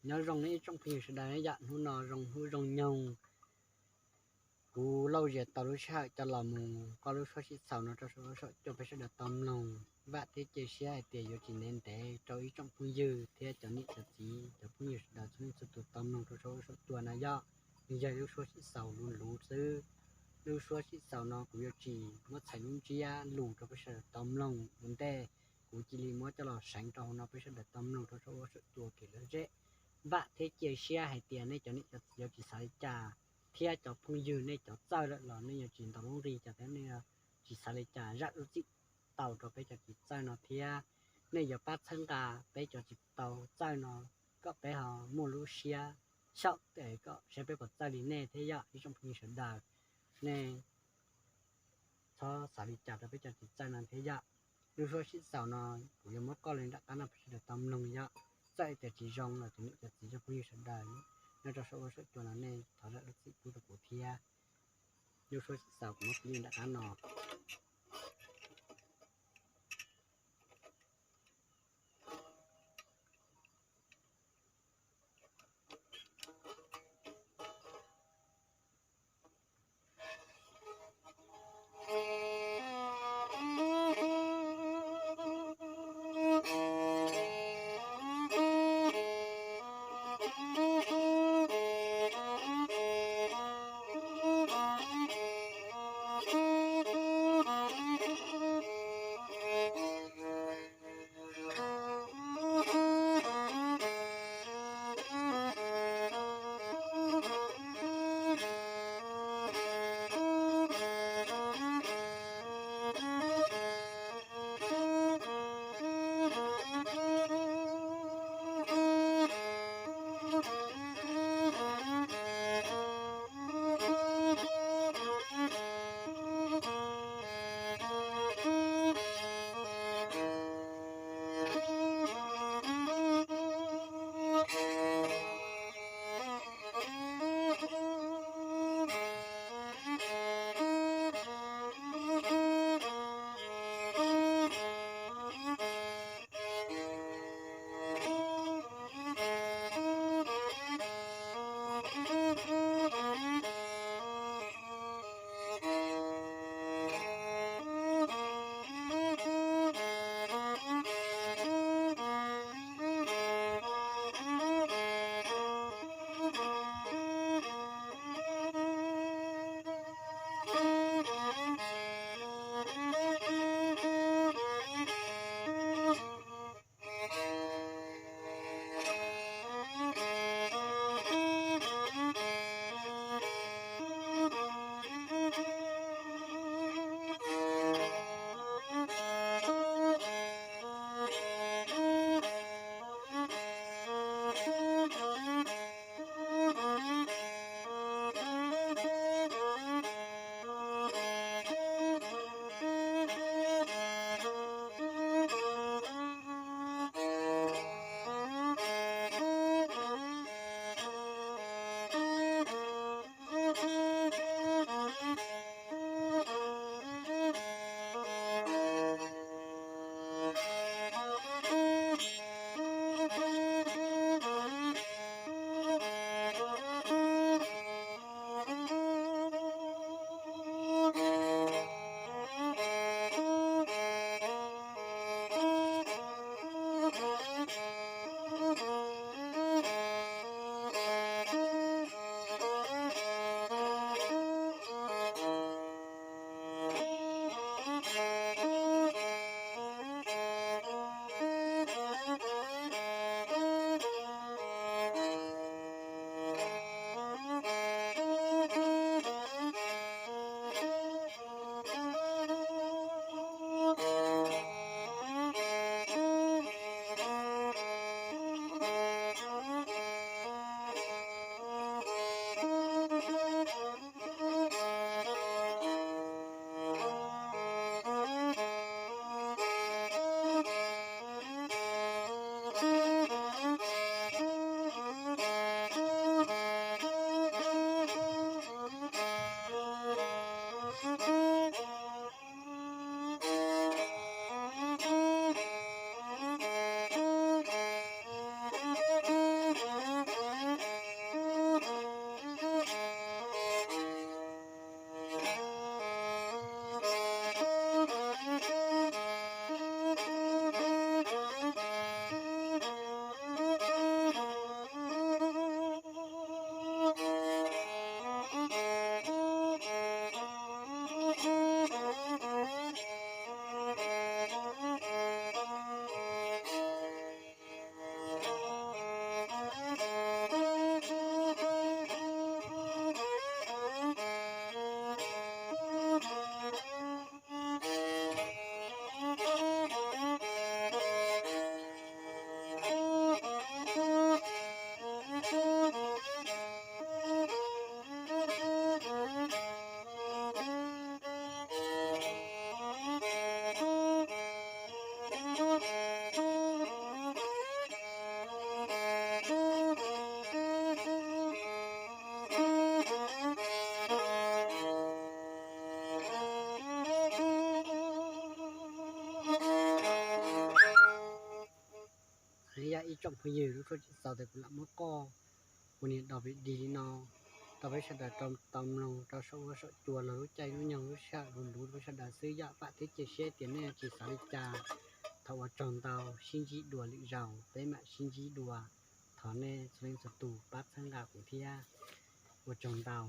Nyob zoo nej ib tsoom phooj ywg sawv daws yom, hnub no zoo hnub zoo nyoog, kuv Lauj Zias tau lub sij hawm coj los mus koj lub suab sib xaus no rau saum huab saum cua peb sawv daws tau mloog. Vam thiab cia siab hais tias yuav tsis ntev ntev rau ib tsoom phooj ywg thiab cov niam cov txiv cov phooj ywg sawv daws txhua leej txhua tus tau mloog rau saum huab saum cua no yom. Nws yog lub suab sib xaus luv luv xwb. Lub suab sib xaus no kuv yuav tsis muab txhais lub ntsiab lus rau peb sawv daws tau mloog ua ntej, kuv cia li muab coj los seev rau hauv no peb sawv daws tau mloog rau saum huab saum cua kev lom zem. Vam thiab cia siab hais tias nej cov niam cov txiv yuav tsis xav li cas, thiab cov phooj ywg nej cov txawj lawm los nej yuav tsis ntaus lub nqi cas thiab nej tsis xav li cas, zam lub txim tau rau peb cov tsis txawj no thiab. Nej yuav pab txhawb nqa peb cov tsis tau txawj no kom peb ho muaj lub siab xyaum kom saib peb puas txawj li nej thiab yom ib tsoom phooj ywg sawv daws. Nej txhob xav li cas rau peb cov tsis txawj no thiab yom. Lub suab sib xaus no kuv yuav muab koj li nram qab no peb sawv daws tau mloog yom. Txawm tias tsis zoo los cov niam cov txiv cov phooj ywg sawv daws nyob rau saum huab saum cua no nej thov zam lub txim pub rau kuv thiab. Lub suab sib xaus kuv muab piav li nram qab no. Ib tsoom phooj ywg, lub suab tsis txaus tes kuv lam muab qoj ua niag dos video li no rau peb sawv daws tau mloog rau saum huab saum cua los lub caij lub nyoog lub sij hawm luv luv rau peb sawv daws xwb yom. Vam thiab cia siab tias nej tsis xav li cas. Thov ua tsaug ntau, sib ntsib dua lwm zaus peb mam sib ntsib dua. Thov nej txhua leej txhua tus pab txhawb nqa kuv thiab. Ua tsaug ntau.